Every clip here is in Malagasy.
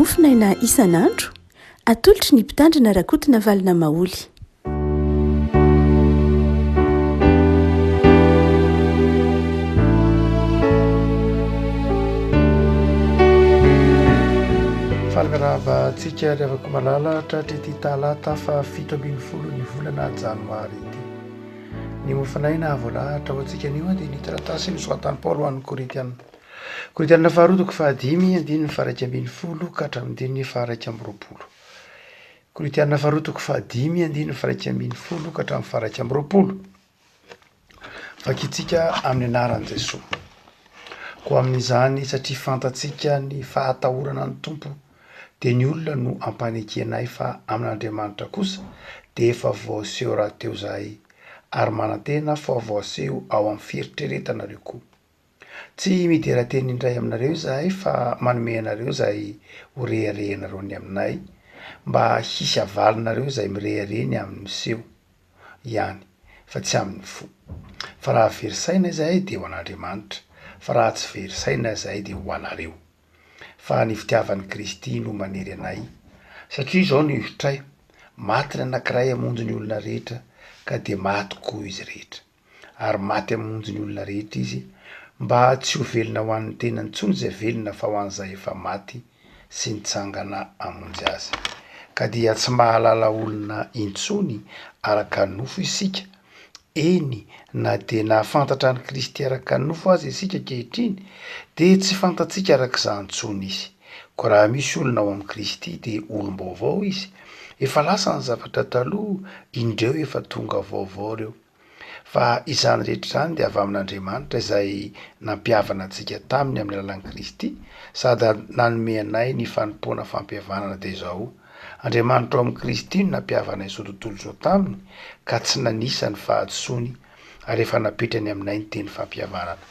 Mofonaina isan'andro, atolotry ny Mpitandrina Rakotonavalona Maholy. Faly miarahaba antsika ry havako malala tratry ity talata faha 17 ny volana janoary ity. Ny mofonaina voalahatra ho antsika anio dia ny taratasy nosoratan'i Paoly ho an'ny Korintiana. Korintiana faharoa toko fahadimy andininy faha 11 ka hatramin'ny andininy faha 21. Korintiana faharoa toko fahadimy andininy faha 11 ka hatramin'ny faha 21. Vakintsika amin'ny anaran'i Jesoa. Koa amin'izany satria fantatsika ny fahatahorana ny Tompo dia ny olona no ampanekenay fa amin'Andriamanitra kosa dia efa voaseho rahateo izahay ary manantena fa voaseho ao amin'ny fieritreretanareo koa. Tsy midera teny indray aminareo izahay fa manome anareo izay ho reharehanareo ny aminay, mba hisy havalinareo izay mirehareha ny amin'ny miseho ihany, fa tsy amin'ny fo. Fa raha very saina izahay dia ho an'Andriamanitra, fa raha tsy very saina izahay dia ho anareo. Fa ny fitiavan'i Kristy no manery anay, satria izao no hevitray, maty ny anankiray hamonjy ny olona rehetra, ka dia maty koa izy rehetra. ary maty hamonjy ny olona rehetra izy, mba tsy ho velona ho an'ny tenany intsony izay velona fa ho an'izay efa maty sy nitsangana hamonjy azy. Ka dia tsy mahalala olona intsony araka ny nofo isika, eny, na dia nahafantatra an'i Kristy araka ny nofo aza isika ankehitriny, dia tsy fantatsika araka izany intsony izy. Koa raha misy olona ao amin'i Kristy dia olom-baovao izy, efa lasa ny zavatra taloha, indreo efa tonga vaovao ireo. Fa izany rehetra izany dia avy amin'Andriamanitra izay nampihavana antsika taminy amin'ny alalan'i Kristy sady nanome anay ny fanompoana fampihavanana dia izao, Andriamanitra ao amin'i Kristy no nampihavana izao tontolo izao taminy ka tsy nanisa ny fahadisoany ary efa napetrany aminay ny teny fampihavanana.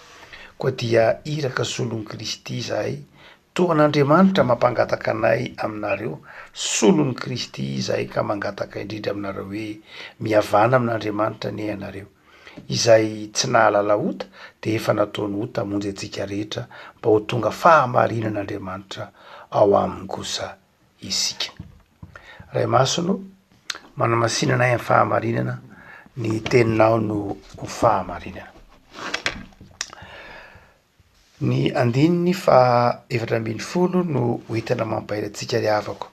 Koa dia iraka solon'i Kristy izahay Toa an'Andriamanitra mampangataka anay aminareo, solon'i Kristy izahay ka mangataka indrindra aminareo hoe, mihavàna amin'Andriamanitra anie ianareo. Izay tsy nahalala ota dia efa nataony ota hamonjy antsika rehetra mba ho tonga fahamarinan'Andriamanitra ao aminy kosa isika. Ray Masina ô, manamasina anay amin'ny fahamarinana, ny teninao no ho fahamarinana. Ny andininy faha 14 no ho entina mampahery antsika ry havako,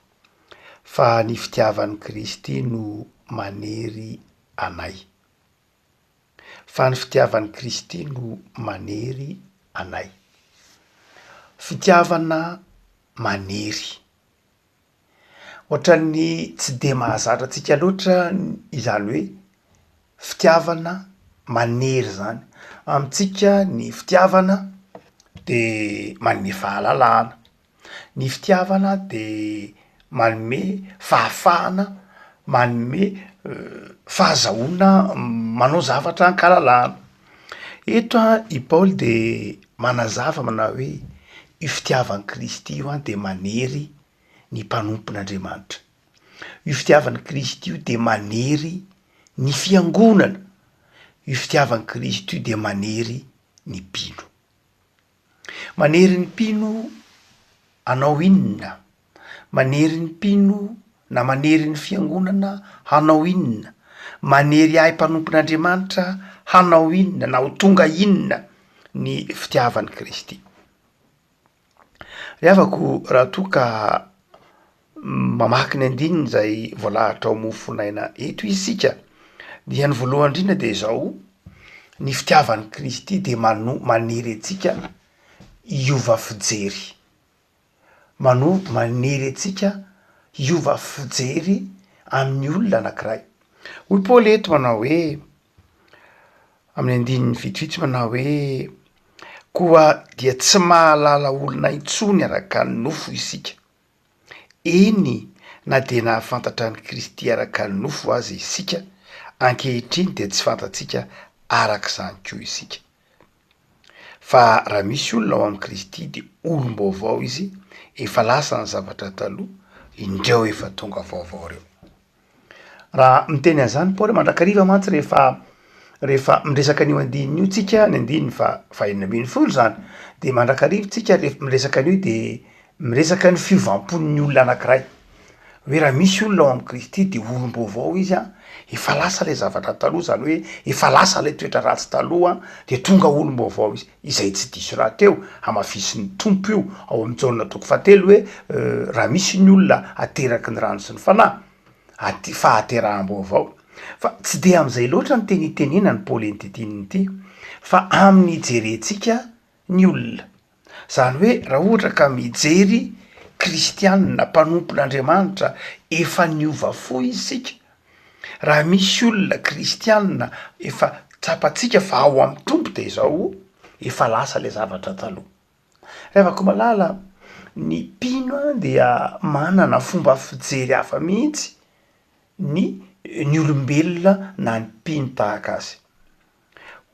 fa ny fitiavan'i Kristy no manery anay. Fa ny fitiavan'i Kristy no manery anay. Fitiavana manery. Ohatran'ny tsy dia mahazatra antsika loatra izany hoe fitiavana manery izany. Amintsika ny fitiavana de manome fahalalahana, ny fitiavana de manome fahafahana, manome fahazahoana manao zavatra an-kalalahana. Eto an i Paoly de manazava manao hoe io fitiavan'i Kristy io an de manery ny mpanompon'Andriamanitra. Io fitiavan'i Kristy io dia manery ny fiangonana. Io fitiavan'i Kristy io dia manery ny mpino. Manery ny mpino hanao inona? Manery ny mpino na manery ny fiangonana hanao inona? Manery ahy mpanompon'Andriamanitra hanao inona na ho tonga inona ny fitiavan'i Kristy? Ry havako, raha toa ka mamaky ny andininy izay voalahatra ao mofonaina eto isika, dia ny voalohany indrindra dia izao, ny fitiavan'i Kristy dia mano- manery antsika hiova fijery, mano- manery antsika hiova fijery amin'ny olona anankiray. Hoy Paoly eto manao hoe. Amin'ny andininy vitsivitsy manao hoe, Koa dia tsy mahalala olona intsony araka ny nofo isika. Eny, na dia nahafantatra an'i Kristy araka ny nofo aza isika, ankehitriny dia tsy fantatsika araka izany koa isika. Fa raha misy olona ao amin'i Kristy dia olom-baovao izy, efa lasa ny zavatra taloha, indreo efa tonga vaovao ireo. Raha miteny an'izany Paoly mandrakariva mantsy rehefa rehefa miresaka an'io andininy io tsika, ny andininy faha fahenina ambin'ny folo zany, de mandrakariva tsika rehefa miresaka an'io de Miresaka ny fiovam-pon'ny olona anankiray, hoe raha misy olona ao amin'i Kristy de olom-baovao izy an, efa lasa ilay zavatra taloha, zany hoe efa lasa ilay toetra ratsy taloha de tonga olom-baovao izy, izay tsy diso rahateo, hamafisin'ny Tompo io ao amin'ny Jaona toko fahatelo hoe raha misy ny olona ateraky ny rano sy ny fanahy, aty fahateraham-baovao. Fa tsy de amin'izay loatra ny teny itenenan'i Paoly an'ity andininy ity fa amin'ny hijerentsika ny olona. Izany hoe raha ohatra ka mijery kristianina mpanompon'Andriamanitra efa niova fo isika, raha misy olona kristianina efa tsapantsika fa ao amin'ny Tompo de izao efa lasa le zavatra taloha. Ry havako malala, ny mpino dia manana fomba fijery hafa mihitsy ny ny olombelona na ny mpino tahaka azy.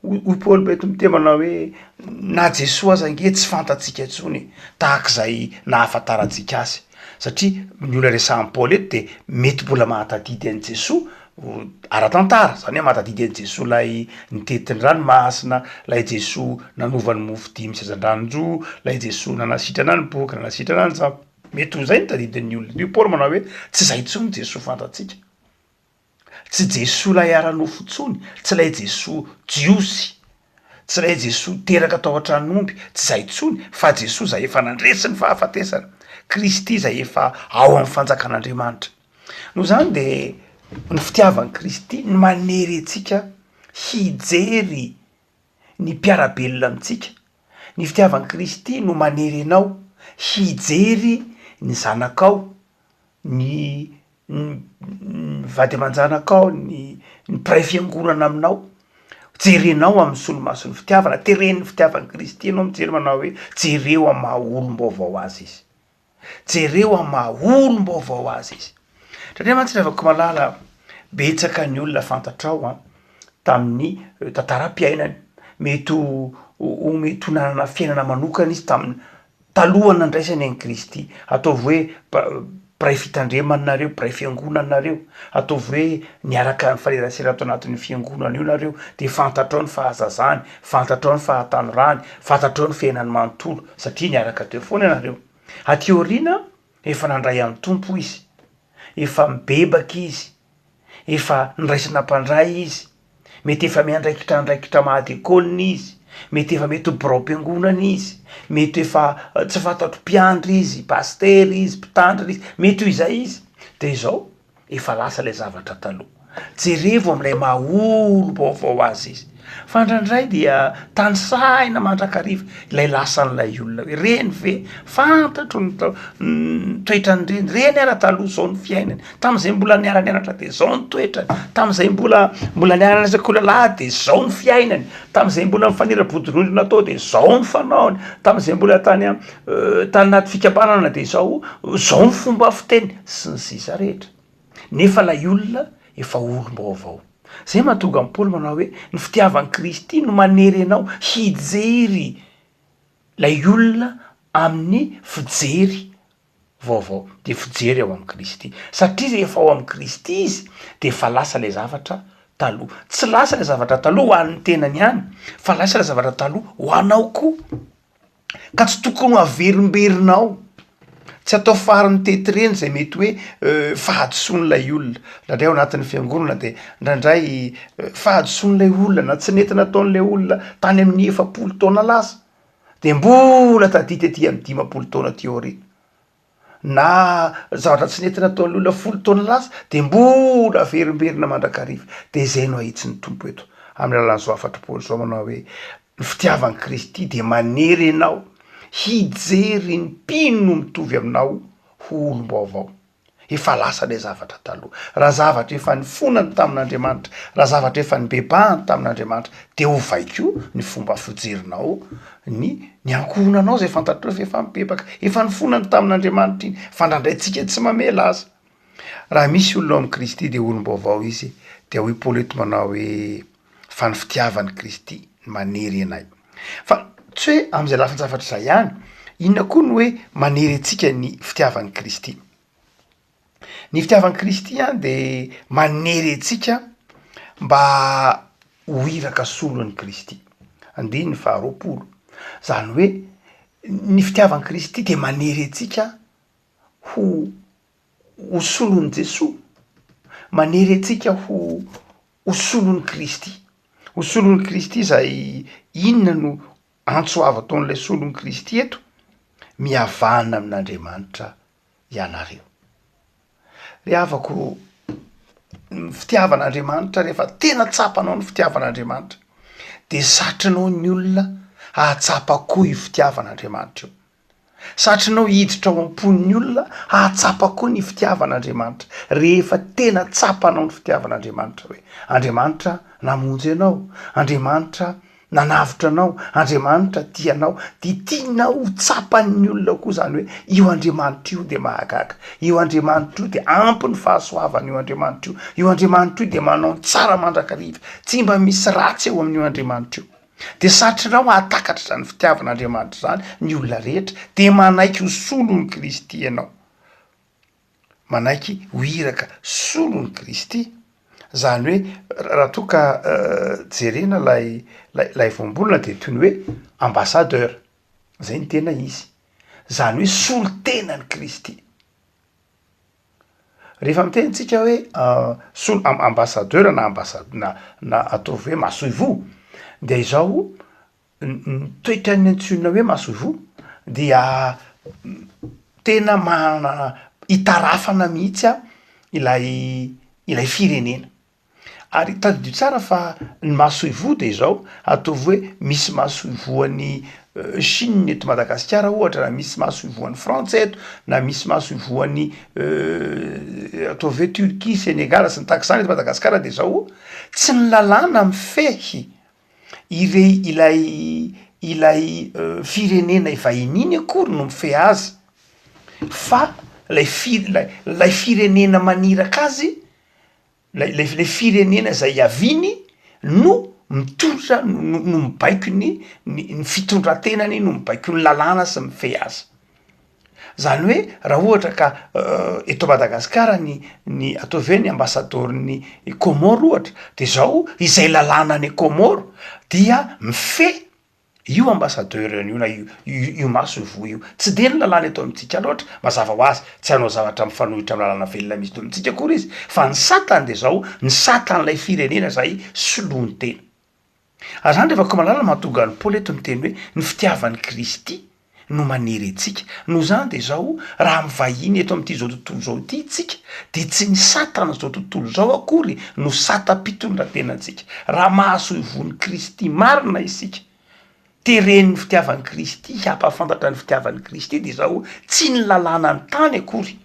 Hoy Paoly mety miteny manao hoe na Jesoa aza ange tsy fantatsika intsony e, tahak'izay nahafantarantsika azy, satria ny olona resahan'i Paoly eto de mety mbola mahatadidy an'i Jesoa ara-tantara, zany hoe mahatadidy an'i Jesoa lay nitety ny ranomasina, lay Jesoa nanova ny mofo dimy sy hazandranon-droa, lay Jesoa nanasitrana ny boka, nanasitrana ny jamba, mety ho zay no tadidin'ny olona, hoy Paoly manao hoe tsy zay intsony Jesoa fantatsika. Tsy Jesoa ilay ara-nofo intsony, tsy ilay Jesoa Jiosy, tsy ilay Jesoa teraka tao an-tranon'omby, tsy izay intsony, fa Jesoa izay efa nandresy ny fahafatesana, Kristy izay efa ao amin'ny fanjakan'Andriamanitra. Noho izany dia ny fitiavan'i Kristy no manery antsika hijery ny mpiara-belona amintsika, ny fitiavan'i Kristy no manery anao hijery ny zanakao, ny ny vady aman-janakao, ny ny mpiray fiangonana aminao, jerenao amin'ny solomason'ny fitiavana, teren'ny fitiavan'i Kristy ianao mijery manao hoe jereo amin'ny maha olom-baovao azy izy, jereo amin'ny maha olom-baovao azy izy. Indraindray mantsy ry havako malala, betsaka ny olona fantatrao an, tamin'ny tantaram-piainany, mety ho ho mety ho nanana fiainana manokana izy tamin'ny Talohan'ny nandraisany an'i Kristy. Ataovy hoe mpiray fitandremana nareo, mpiray fiangonana nareo, ataovy hoe niaraka nifanerasera tao anatin'io fiangonana io nareo, de fantatrao ny fahazazany, fantatrao ny fahatanorany, fantatrao ny fiainany manontolo, satria niaraka teo foana ianareo. Aty aoriana, efa nandray an'ny Tompo izy, efa mibebaka izy, Efa niraisina mpandray izy, mety efa miandraikitra andraikitra maha diakona izy, mety efa mety ho biraom-piangonana izy, mety efa tsy fantatro mpiandry izy, pasitera izy, mpitandrina izy, mety ho izay izy, de izao efa lasa ilay zavatra taloha. Jerevo amin'ilay maha olom-baovao azy izy, fa indraindray dia tanisaina mandrakariva ilay lasan'ilay olona hoe reny ve, fantatro ny ny toetran'ireny, reny ara taloha zao ny fiainany, tam'zay mbola niara-nianatra de zao ny toetrany, tam'zay mbola mbola niara-niasa kolalahy de zao ny fiainany, tam'zay mbola nifanila-bodirindrina tao de zao ny fanaony, tam'zay mbola tany am- tany anaty fikambanana de zao, zao ny fomba fiteny, sy ny sisa rehetra, nefa lay olona efa olom-baovao. Zay mahatonga an'i Paoly manao hoe ny fitiavan'i Kristy no manery anao hijery lay olona amin'ny fijery vaovao, de fijery ao amin'i Kristy, satria rehefa ao amin'i Kristy izy de efa lasa lay zavatra taloha, tsy lasa lay zavatra taloha ho an'ny tenany ihany fa lasa lay zavatra taloha ho anao koa. Ka tsy tokony ho averimberinao, tsy atao fary mitety ireny zay mety hoe fahadisoan'ilay olona, indraindray ao anatin'ny fiangonana de indraindray fahadisoan'ilay olona na tsy nety nataon'ilay olona tany amin'ny 40 taona lasa de mbola tadidy aty amin'ny 50 taona aty aoriana. Na zavatra tsy nety nataon'ny olona 10 taona lasa de mbola averimberina mandrakariva, de zay no ahitsin'ny Tompo eto amin'ny alalan'izao hafatr'i Paoly izao manao hoe ny fitiavan'i Kristy de manery anao hijery ny mpino mitovy aminao ho olom-baovao. Efa lasa ilay zavatra taloha. Raha zavatra efa nifonany tamin'Andriamanitra, raha zavatra efa nibebahany tamin'Andriamanitra, dia ovay koa ny fomba fijerinao ny ny ankohonanao izay fantatrao fa efa mibebaka, efa nifonany tamin'Andriamanitra iny, fa indraindray tsika tsy mamela aza. Raha misy olona ao amin'i Kristy dia olom-baovao izy, dia hoy Paoly eto manao hoe fa ny fitiavan'i Kristy no manery anay. Fa tsy hoe amin'izay lafin-javatra izay ihany, inona koa ny hoe manery antsika ny fitiavan'i Kristy? Ny fitiavan'i Kristy an de manery antsika mba ho iraka solon'i Kristy. Andininy faharoapolo. Zany hoe. Ny fitiavan'i Kristy dia manery antsika ho ho solon'i Jesoa, manery antsika ho ho solon'i Kristy, ho solon'i Kristy izay inona no antso avo ataon'ilay solon'i Kristy eto? Mihavana amin'Andriamanitra ianareo. Ry havako, ny fitiavan'Andriamanitra rehefa tena tsapanao ny fitiavan'Andriamanitra de satrinao ny olona hahatsapa koa io fitiavan'Andriamanitra io. Satrinao hiditra ao am-pon'ny olona hahatsapa koa ny fitiavan'Andriamanitra rehefa tena tsapanao ny fitiavan'Andriamanitra hoe Andriamanitra namonjy anao, Andriamanitra Nanavotra anao, Andriamanitra tia anao, dia tianao ho tsapan'ny olona koa izany hoe io Andriamanitra io dia mahagaga, io Andriamanitra io dia ampy ny fahasoavana io Andriamanitra io, io Andriamanitra io dia manao ny tsara mandrakariva, tsy mba misy ratsy eo amin'io Andriamanitra io. Dia satrinao hahatakatra izany fitiavan'Andriamanitra izany ny olona rehetra, dia manaiky ho solon'i Kristy ianao. Manaiky ho iraka solon'i Kristy, zany hoe raha toa ka jerena lay lay voambolana de toy ny hoe ambassadeur, zay ny tena izy, zany hoe solontenan'i Kristy. Rehefa miteny tsika hoe solo- ambassadeur na ambassa- na na ataovy hoe masoivoho de izao Ny toetran'ny antsoina hoe masoivoho dia tena manana itarafana mihitsy an ilay ilay firenena. Ary tadidio tsara fa ny masoivoho de izao, ataovy hoe misy masoivohon'i Chine eto Madagasikara ohatra na misy masoivohon'i Frantsa eto na misy masoivohon'i ataovy hoe Turquie, Sénégal sy ny tahaka izany eto Madagasikara de izao, tsy ny lalàna mifehy Irey ilay ilay firenena ivahiniany akory no mifehy azy fa lay fi- lay lay firenena maniraka azy, lay lay lay firenena zay iaviany no mitondra no no mibaiko ny ny ny fitondran-tenany no mibaiko ny lalàna sy mifehy azy. Zany hoe raha ohatra ka eto Madagasikara ny ny ataovy hoe ny ambasadaoron'ny Comores ohatra de zao izay lalàna any Comores dia mifehy io ambassadeur io na io io masoivoho io, tsy de ny lalàna eto amintsika loatra, mazava ho azy tsy hanao zavatra mifanohitra amin'ny lalàna velona misy eto amintsika akory izy fa ny satany de zao ny satan'ilay firenena zay soloany tena. Ary izany ry Vakomalala no mahatonga an'i Paoly eto miteny hoe ny fitiavan'i Kristy no manery antsika. Noho izany dia izao, raha mivahiny eto amin'ity izao tontolo izao ity isika, dia tsy ny satan'izao tontolo izao akory no satam-pitondran-tenantsika. Raha mahasoivohon'i Kristy marina isika, teren'ny fitiavan'i Kristy hampahafantatra ny fitiavan'i Kristy, dia izao, tsy ny lalànan'ny tany akory,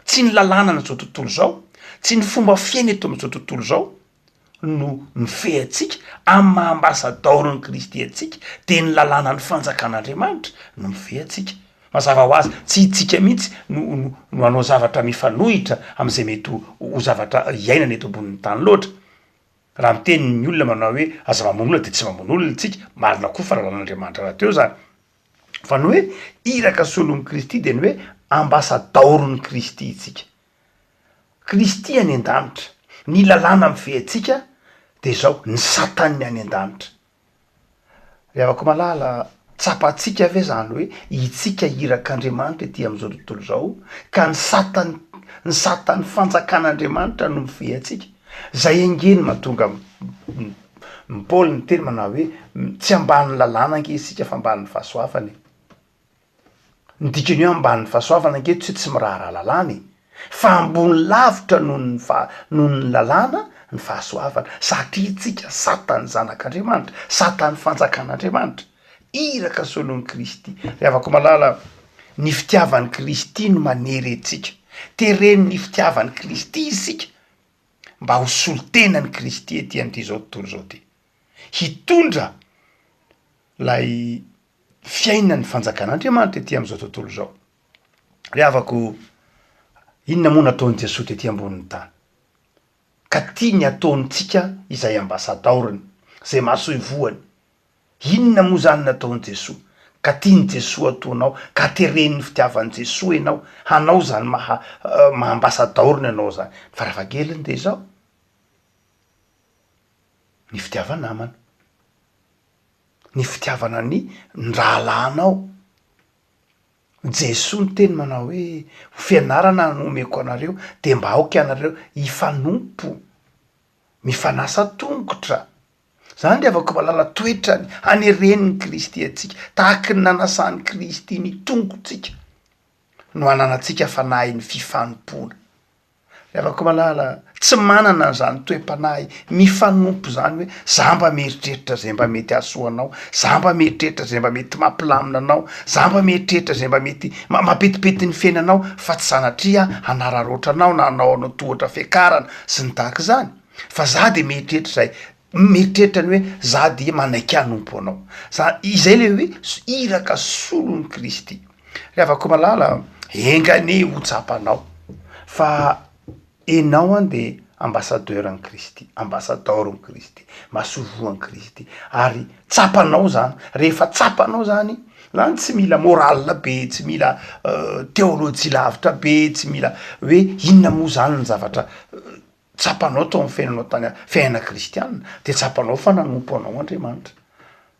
tsy ny lalànan'izao tontolo izao, tsy ny fomba fiaina eto amin'izao tontolo izao, no mifehy antsika, amin'ny maha ambasadaoron'i Kristy antsika, dia ny lalànan'ny fanjakan'Andriamanitra no mifehy antsika. Mazava ho azy, tsy itsika mihitsy no no no hanao zavatra mifanohitra amin'izay mety ho ho zavatra iainana eto ambonin'ny tany loatra. Raha miteny ny olona manao hoe aza mamono olona dia tsy mamono olona isika, marina koa fa lalàn'Andriamanitra rahateo izany. Fa ny hoe iraka solon'i Kristy dia ny hoe ambasadaoron'i Kristy isika. Kristy any an-danitra. Ny lalàna mifehy antsika dia izao, ny satan'ny any an-danitra. Ry havako malala, tsapantsika ve izany hoe itsika irak'Andriamanitra ety amin'izao tontolo izao ka ny satan- ny satan'ny fanjakan'Andriamanitra no mifehy antsika? Zay ange no mahatonga ny Paoly niteny manao hoe tsy ambanin'ny lalàna ange isika fa ambanin'ny fahasoavana e. Ny dikan'io ambanin'ny fahasoavana ange tsy hoe tsy miraharaha lalàna e! Fa ambony lavitra noho ny faha noho ny lalàna ny fahasoavana, satria tsika satan'ny zanak'Andriamanitra, satan'ny fanjakan'Andriamanitra, iraka solon'i Kristy. Ry havako malala, ny fitiavan'i Kristy no manery antsika, teren'ny fitiavan'i Kristy isika mba ho solontenan'i Kristy ety amin'ity izao tontolo izao ity, hitondra ilay fiainan'ny fanjakan'Andriamanitra ety amin'izao tontolo izao. Ry havako, inona moa nataon'i Jesoa tety ambonin'ny tany? Ka tiany hataontsika izay ambasadaoriny, izay masoivohany. Inona moa izany nataon'i Jesoa? Ka tian'i Jesoa ataonao, ka teren'ny fitiavan'i Jesoa ianao hanao izany maha maha ambasadaoriny anao izany. Ny farafahakeliny dia izao, ny fitiava-namana. Ny fitiavana ny ny rahalahinao. Jesoa niteny manao hoe, ho fianarana no omeko anareo, dia mba aoka ianareo hifanompo, mifanasa tongotra. Zany ry havako malala toetrany haneren'i Kristy antsika, tahaky ny nanasan'i Kristy ny tongotsika no hananantsika fanahin'ny fifanompoana. Ry havako malala, tsy manana an'izany toe-panahy mifanompo izany hoe za mba mieritreritra izay mba mety hahasoa anao, za mba mieritreritra izay mba mety mampilamina anao, za mba mieritreritra izay mba mety mampetipety ny fiainanao fa tsy sanatria hanararaotra anao na hanao anao tohatra fiakarana sy ny tahaka izany fa za de mieritreritra izay mieritreritra ny hoe za dia manaiky hanompo anao, za izay le hoe iraka solon'i Kristy. Ry havako malala, enga anie ho tsapanao fa enao an de ambassadeur an'i Kristy, ambasadaoron'i Kristy, masoivohon'i Kristy, ary tsapanao zany, rehefa tsapanao zany, zany tsy mila morale be, tsy mila teolojia lavitra be, tsy mila hoe inona moa zany ny zavatra tsapanao tao amin'ny fiainanao tany fiainana kristiana de tsapanao fa nanompo anao Andriamanitra,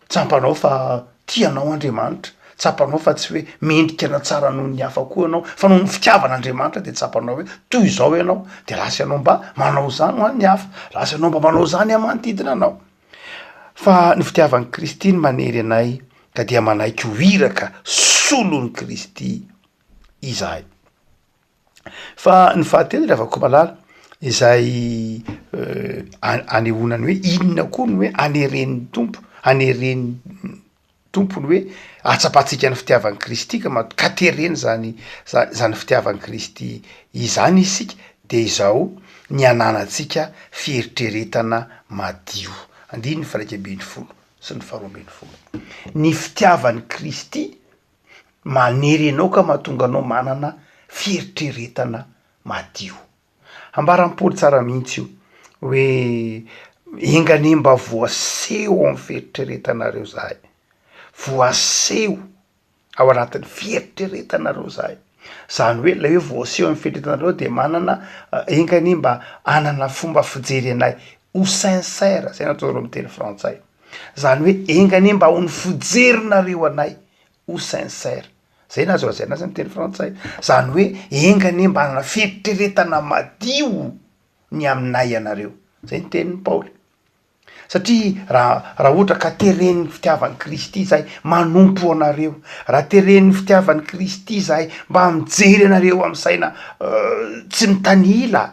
tsampanao fa tia anao Andriamanitra, tsapanao fa tsy hoe mendrika na tsara noho ny hafa koa ianao fa noho ny fitiavan'Andriamanitra de tsapanao hoe toy izao ianao de lasa ianao mba manao izany ho an'ny hafa, lasa ianao mba manao izany amin'ny manodidina anao. Fa ny fitiavan'i Kristy no manery anay ka dia manaiky ho iraka solon'i Kristy izahay. Fa ny fahatelo ry havako malala, izay anehoana ny hoe inona koa ny hoe aneren'ny Tompo, aneren'ny Tompo ny hoe ahatsapantsika ny fitiavan'i Kristy ka maha- ka tereny zany za- zany fitiavan'i Kristy izany isika de izao, ny ananantsika fieritreretana madio, andininy faha 11 sy ny faharoa ambinifolo. Ny fitiavan'i Kristy Manery anao ka mahatonga anao manana fieritreretana madio. Ambaran'i Paoly tsara mihitsy io hoe enga anie mba voaseho ao amin'ny fieritreretanareo zahay, voaseho ao anatin'ny fieritreretanareo zahay. Zany hoe lay hoe voaseho amin'ny fieritreretanareo de manana enga anie mba hanana fomba fijery anay ho sincère, zay no ataonareo amin'ny teny frantsay. Zany hoe enga anie mba ho ny fijerinareo anay ho sincère, zay no azo lazaina azy am teny frantsay, zany hoe enga anie mba hanana fieritreretana madio ny aminay ianareo, zay ny tenin'i Paoly, satria raha raha ohatra ka teren'ny fitiavan'i Kristy zahay manompo anareo, raha teren'ny fitiavan'i Kristy zahay mba mijery anareo amy saina tsy mitanila,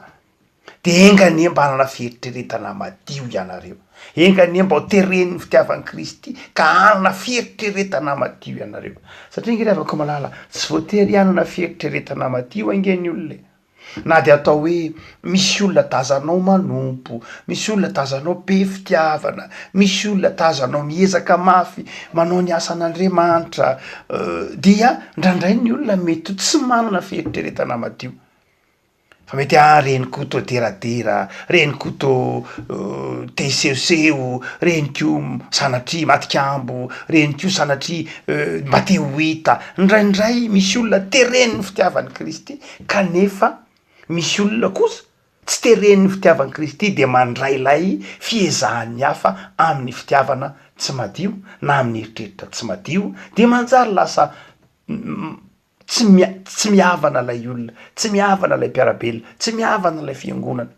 De enga anie mba hanana fieritreretana madio ianareo. Enga anie mba ho teren'ny fitiavan'i Kristy ka hanana fieritreretana madio ianareo. Satria ange ry havako malala, tsy voatery hanana fieritreretana madio ange ny olona e. Na dia atao hoe misy olona tazanao manompo, misy olona tazanao be fitiavana, misy olona tazanao miezaka mafy manao ny asan'Andriamanitra, dia indraindray ny olona mety ho tsy manana fieritreretana madio. Fa mety ah reny koa tô deradera, reny koa tô te hisehoseho, reny koa sanatria matik'ambo, reny koa sanatria mba te ho hita. Indraindray misy olona teren'ny fitiavan'i Kristy kanefa misy olona kosa tsy teren'ny fitiavan'i Kristy de mandray ilay fiezahan'ny hafa amin'ny fitiavana tsy madio na amin'ny eritreritra tsy madio de manjary lasa Tsy mia- tsy mihavana ilay olona, tsy mihavana ilay mpiara-belona, tsy mihavana ilay fiangonana.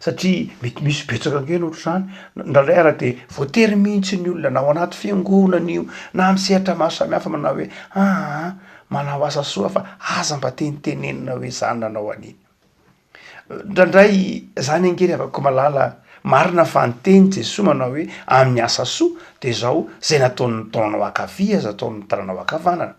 Satria mety misy betsaka ange ny ohatr'izany, indraindray ara de voatery mihitsy ny olona na ao anaty fiangonana io na amin'ny sehatra maro samihafa manao hoe aa manao asa soa fa aza mba tenitenenina hoe za nanao an'iny. Indraindray zany ange ry havako malala, marina fa niteny Jesoa manao hoe amin'ny asa soa de zao, zay nataon'ny taonanao ankavia aza ataon'ny tananao ankavanana.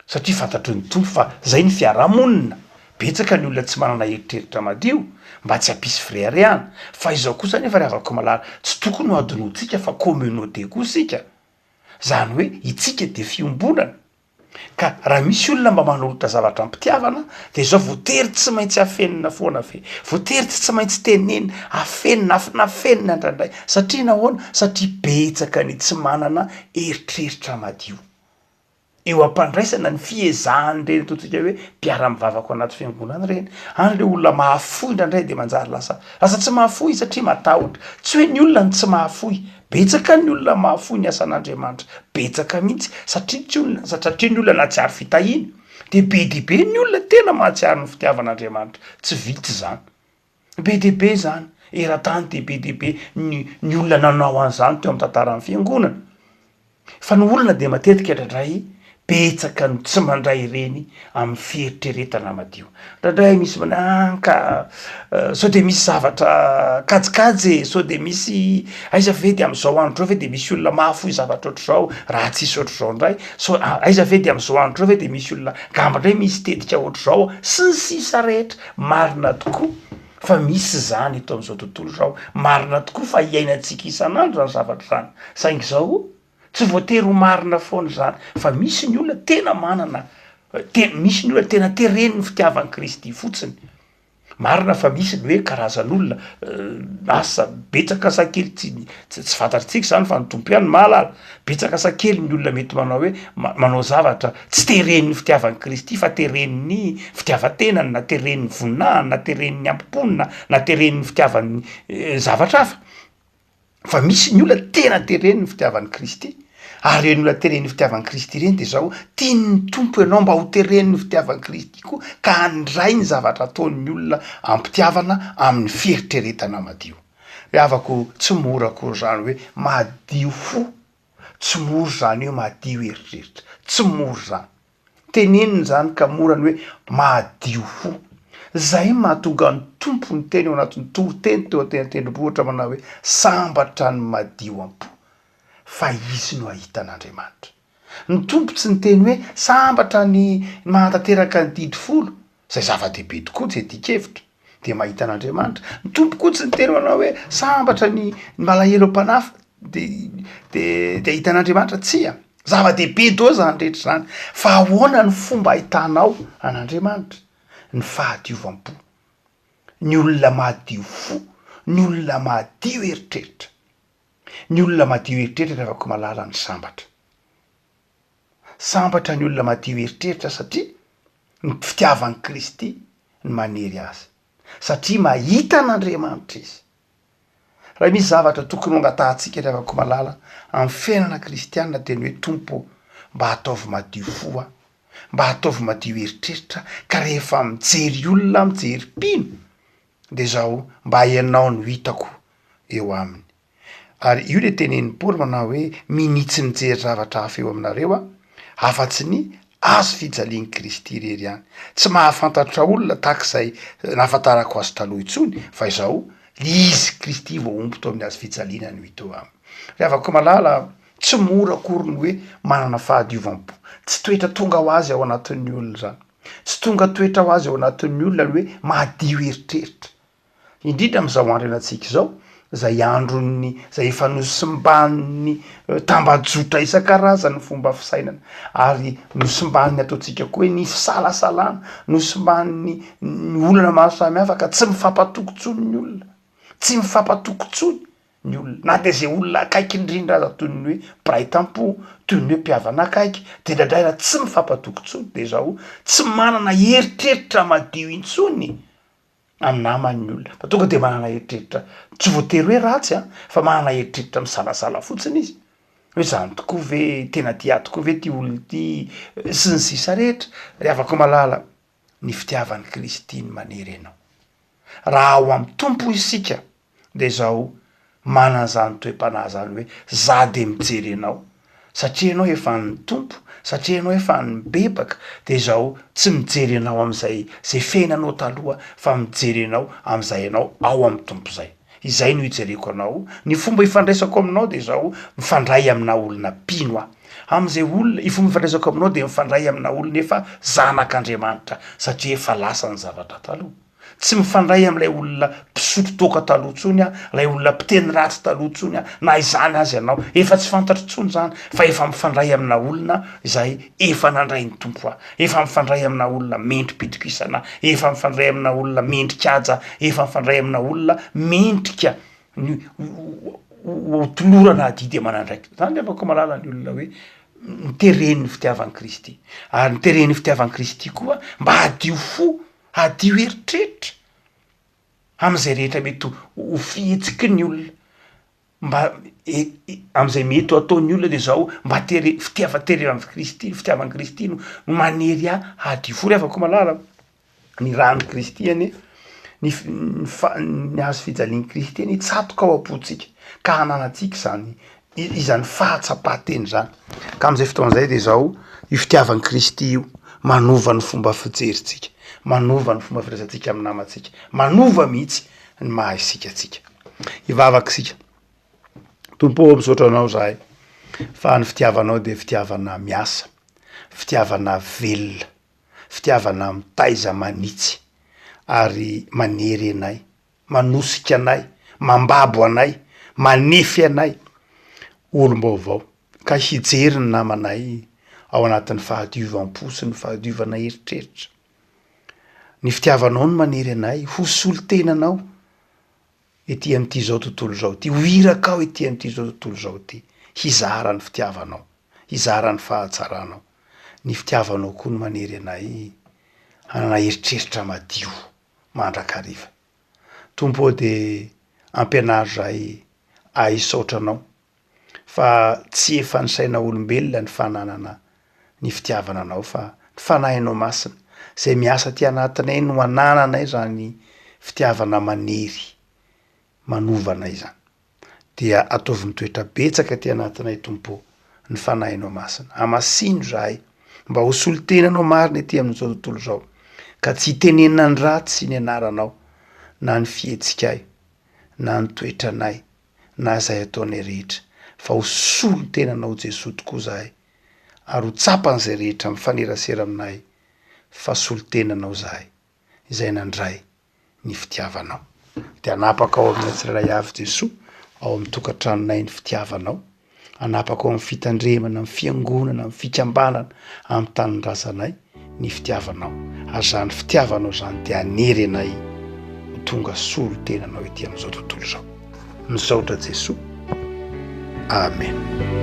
Satria fantatry ny Tompo fa zay ny fiarahamonina, betsaka ny olona tsy manana eritreritra madio mba tsy hampisy fireharehana, fa izao kosa anefa ry havako malala, tsy tokony ho adinointsika fa communauté koa isika, zany hoe itsika de fiombonana, Ka raha misy olona mba manolotra zavatra am-pitiavana de zao voatery tsy maintsy afenina foana ve? Voatery tsy tsy maintsy tenenina, afenina, afinafenina indraindray satria nahoana? Satria betsaka ny tsy manana eritreritra madio eo am-pandraisana ny fiezahan'ireny ataontsika hoe mpiara-mivavaka ao anaty fiangonana ireny, any le olona mahafoy indraindray de manjary lasa lasa tsy mahafoy satria matahotra, tsy hoe ny olona no tsy mahafoy. Betsaka ny olona mahafoy ny asan'Andriamanitra, betsaka mihitsy, satria tsy olona, satria ny olona nahatsiaro fitahiana, de be dia be ny olona tena mahatsiaro ny fitiavan'Andriamanitra, tsy vitsy izany. Be dia be izany, eran-tany dia be dia be ny ny olona nanao an'izany teo amin'ny tantaran'ny fiangonana. Fa ny olona dia matetika indraindray betsaka no tsy mandray ireny amin'ny fieritreretana madio. Indraindray misy manao ah ka sao dia misy zavatra kajikajy e, sao dia misy aiza ve dia amin'izao andro izao ve dia misy olona mahafoy zavatra ohatr'izao raha tsisy ohatr'izao indray, sao aiza ve dia amin'izao andro izao ve dia misy olona angamba indray misy tetika ohatr'izao sy ny sisa rehetra. Marina tokoa fa misy izany eto amin'izao tontolo izao, marina tokoa fa iainantsika isan'andro izany zavatra izany, saingy izao tsy voatery ho marina foana izany fa misy ny olona tena manana, te- misy ny olona tena teren'ny fitiavan'i Kristy fotsiny. Marina fa misy ny hoe karazan'olona asa betsaka sa kely tsy tsy tsy fantatritsika zany fa ny Tompo ihany no mahalala, betsaka sa kely ny olona mety manao hoe manao zavatra tsy teren'ny fitiavan'i Kristy fa teren'ny fitiavan-tenany na teren'ny voninahiny na teren'ny hambom-pony na na teren'ny fitiavany zavatra hafa. Fa misy ny olona tena tereny ny fitiavan'i Kristy, ary ireny olona teren'ny fitiavan'i Kristy ireny de zao, tian'ny Tompo ianao mba ho teren'ny fitiavan'i Kristy koa ka handray ny zavatra ataon'ny olona am-pitiavana amin'ny fieritreretana madio. Ry havako, tsy mora akory izany hoe madio fo, tsy mora izany hoe madio eritreritra, tsy mora izany. Tenenina izany ka mora ny hoe madio fo. Izay no mahatonga ny Tompo niteny ao anatin'ny toriteny teo an-tendrombohitra manao hoe sambatra ny madio am-po fa izy no hahita an'Andriamanitra. Ny Tompo tsy niteny hoe sambatra ny mahatanteraka ny didy folo, izay zava-dehibe tokoa tsy adin-kevitra. dia mahita an'Andriamanitra. Ny Tompo koa tsy niteny manao hoe sambatra ny malahelo am-panahy fa de de de hahita an'Andriamanitra, tsia, zava-dehibe daholo zany rehetra zany, fa ahoana ny fomba ahitanao an'Andriamanitra? Ny fahadiovam-po, ny olona madio fo, ny olona madio eritreritra, ny olona madio eritreritra ry havako malala no sambatra. Sambatra ny olona madio eritreritra satria ny fitiavan'i Kristy no manery azy, satria mahita an'Andriamanitra izy. Raha misy zavatra tokony ho angatahantsika ry havako malala amin'ny fiainana kristiana dia ny hoe Tompo ô, mba ataovy madio fo aho, mba ataovy madio eritreritra ka rehefa mijery olona aho, mijery mpino dia izao mba ianao no hitako eo aminy. Ary io le tenenin'i Paoly manao hoe minia tsy mijery zavatra hafa eo aminareo aho afa-tsy ny hazo fijalian'i Kristy irery ihany. Tsy mahafantatra olona tahaka izay nahafantarako azy taloha intsony fa izao izy Kristy voahombo teo amin'ny hazo fijaliana no hita eo aminy. Ry havako malala a, tsy mora akory ny hoe manana fahadiovam-po. Tsy toetra tonga ho azy ao anatin'ny olona izany. Tsy tonga toetra ho azy ao anatin'ny olona ny hoe madio eritreritra. Indrindra amin'izao andro iainantsika izao, izay andron'ny, izay efa nosimban'ny tambajotra isan-karazany ny fomba fisainana, ary nosimban'ny ataontsika koa hoe ny fisalasalana, nosimban'ny ny olana maro samihafa ka tsy mifampatoky intsony ny olona, tsy mifampatoky intsony ny olona, na dia izay olona akaiky indrindra aza toy ny hoe mpiray tampo, toy ny hoe mpihavana akaiky, dia indraindray raha tsy mifampatoky intsony dia izao tsy manana eritreritra madio intsony. amin'ny namany ny olona fa tonga de manana eritreritra tsy voatery hoe ratsy an, fa manana eritreritra misalasala fotsiny izy hoe zany tokoa ve, tena tia ahy tokoa ve ty olona ity sy ny sisa rehetra, ry havako malala ny fitiavan'i Kristy no manery anao, raha ao amin'ny Tompo isika de zao manana zany toe-panahy zany hoe za de mijery anao satria ianao efa an'ny Tompo, satria ianao efa nibebaka de zao tsy mijery anao am'zay zay fiainanao taloha fa mijery anao am'zay ianao ao amin'ny Tompo zay, izay no ijereko anao, ny fomba ifandraisako aminao de zao mifandray amina olona mpino aho, am'zay olona, ny fomba ifandraisako aminao de mifandray amina olona efa zanak'Andriamanitra satria efa lasa ny zavatra taloha. Tsy mifandray amin'ilay olona mpisotro toaka taloha intsony aho, ilay olona mpiteny ratsy taloha intsony aho, na izany aza ianao. Efa tsy fantatro intsony izany, fa efa mifandray amina olona izay efa nandray ny Tompo aho. Efa mifandray amina olona mendri-pitokisana aho, efa mifandray amina olona mendri-kaja aho, efa mifandray amina olona mendrika ny ho tolorana adidy aman'andraikitra. Izany ry havako malala ny olona hoe noteren'ny fitiavan'i Kristy. Ary noteren'ny fitiavan'i Kristy koa mba hadio fo Hadio eritreritra amin'izay rehetra mety ho fihetsiky ny olona. Mba amin'izay mety ho ataon'ny olona de zao, mba tere- fitiava- terenan'i Kristy, fitiavan'i Kristy no no manery ahy hadio fo ry havako malala. Ny ran'i Kristy anie, ny f- ny fa- ny hazo fijalian'i Kristy anie hitsatoka ao am-pontsika ka hananantsika izany izany fahatsapan-tena izany. Ka amin'izay fotoana izay de zao, io fitiavan'i Kristy io manova ny fomba fijerintsika, manova ny fomba firaisantsika amin'ny namantsika, manova mihitsy ny maha isika antsika. Hivavaka isika. Tompo ô, misaotra anao zahay fa ny fitiavanao dia fitiavana miasa, fitiavana velona, fitiavana mitaiza manitsy ary manery anay, manosika anay, mambabo anay, manefy anay ho olom-baovao ka hijery ny namanay ao anatin'ny fahadiovam-po sy ny fahadiovana eritreritra. Ny fitiavanao no manery anay ho solontenanao ety amin'ity izao tontolo izao ity, ho irakao ety amin'ity izao tontolo izao ity, hizara ny fitiavanao, hizara ny fahatsaranao. Ny fitiavanao koa no manery anay hanana eritreritra madio mandrakariva. Tompo ô dia ampianaro izahay ahy hisaotra Anao fa tsy efa ny saina olombelona ny fananana ny fitiavana Anao fa ny Fanahinao Masina izay miasa aty anatinay no anananay izany fitiavana manery manova anay izany. Dia ataovy mitoetra betsaka aty anatinay Tompo ô ny Fanahinao Masina. Hamasino izahay mba ho solontenanao marina ety amin'izao tontolo izao ka tsy hitenenana ny ratsy ny anaranao na ny fihetsikay na ny toetranay na izay ataonay rehetra fa ho solontenanao Jesoa tokoa zahay ary ho tsapan'izay rehetra mifanerasera aminay fa solontenanao zahay izay nandray ny fitiavanao. Dia hanapaka ao aminay tsirairay avy Jesoa ao amin'ny tokantranonay ny fitiavanao, hanapaka ao amin'ny fitandremana, amin'ny fiangonana, amin'ny fikambanana, amin'ny tanindrazanay ny fitiavanao, ary izany fitiavanao izany dia hanery anay ho tonga solontenanao ety amin'izao tontolo izao. Misaotra Jesoa. Amen.